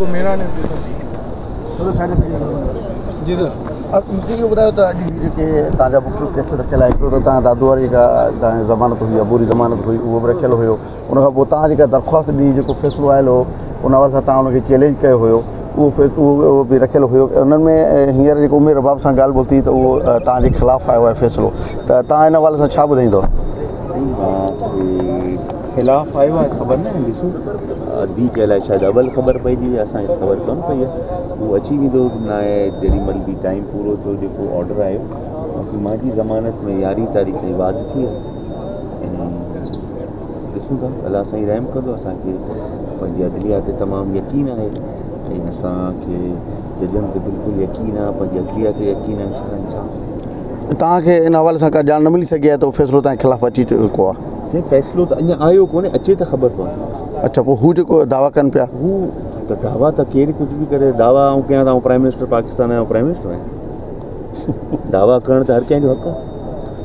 پوءِ مهراڻ نيوز ڏسو. جي سر. مون کي اهو ٻڌايو ته اڄ هي جيڪي توهان جا مختلف ڪيس رکيل آهن هڪڙو ته توهان دادو واري جيڪا توهان جي ضمانت هئي عبوري ضمانت هئي اهو به رکيل هيو ان کان پوء توهان جيڪا درخواست ڏني جيڪو فيصلو آيل هو ان حوالي سان توهان ان کي چئلينج ڪيو هيو اهو اهو به رکيل هيو انهن ۾ هينئر جيڪو امير رباب سان ڳالهه ٻولهه ٿي ته اهو توهان جي خلاف آيو آهي فيصلو ته توهان ان حوالي سان ڇا ٻڌائيندو؟ سائين مان خلاف آيو آهي خبر نه آهي ڏسون ادي کي الائي شايد اول خبر پئجي وئي اسان کي خبر ڪونه پئي آهي هو اچي ويندو ناهي جيڏي مهل به ٽائيم پورو ٿيو جيڪو آرڊر آيو باقي منهنجي ضمانت ۾ يارهين تاريخ تائين واڌ ٿي آهي ۽ ڏسون ٿا الله سائين رحم ڪندو اسان کي پنهنجي عدليه تي تمام يقين آهي ۽ اسان کي ججن تي بلڪل يقين آهي پنهنجي عدليه تي يقين آهي انشاء الله انصاف ٿيندو. توهان کي ان حوالي سان ڪا ڄاڻ نه ملي سگهي آهي ته اهو فيصلو توهان جي خلاف اچي چڪو آهي؟ سائين فيصلو ته اڃا آيو ڪونهي اچي ته خبر پوندي. اڇا پوء هو جيڪو دعويٰ ڪن پيا. هو ته دعويٰ ته ڪير ڪجهه به ڪري دعويٰ آئون ڪيان ته آئون پرائيم منسٽر پاڪستان آهيان پرائيم منسٽر آهيان دعويٰ ڪرڻ ته هر ڪنهن جو حق آهي.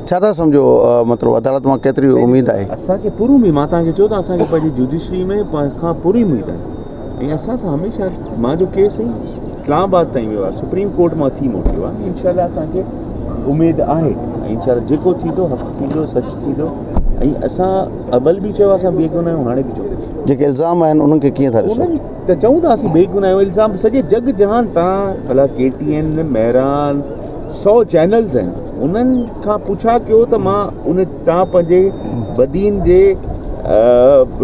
ڇا ٿا سمجهو مطلب عدالت مان ڪيتري اميد آهي؟ اسان کي پوري اميد مان توهان کي چيو ته اسان کي پنهنجي جوڊيشري ۾ کان پوري اميد آهي ۽ اسان سان هميشه منهنجو ڪيس سائين اسلام آباد تائين ويو آهي سپريم ڪورٽ مان ٿي موٽيو آهي انشاء الله اسان کي اميد آهي ۽ انشاء الله جيڪو ٿيندو حق ٿيندو سچ ٿيندو ۽ اسان اول به چيو اسان بي گناهه آهيون هاڻي به چئون ٿا. جيڪي الزام آهن انهن کي ڪيئن ٿا ڏسو؟ انهن ته چئون ٿا اسين بي گناهه آهيون الزام سڄي جڳ جهان تان ڀلا ڪي ٽي اين مهراڻ سو چينلز آهن انهن کان پڇا ڪيو ته مان ان تان پنهنجي بدين جي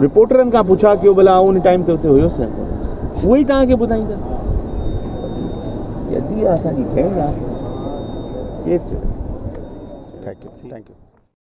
رپورٽرن کان پڇا ڪيو ڀلا آئون ان ٽائيم تي اتي هيس يا ڪونه هيس اهي ئي توهان کي ٻڌائيندا يدي اسان جي ڀيڻ آهي ڪير چوي. Thank you thank you.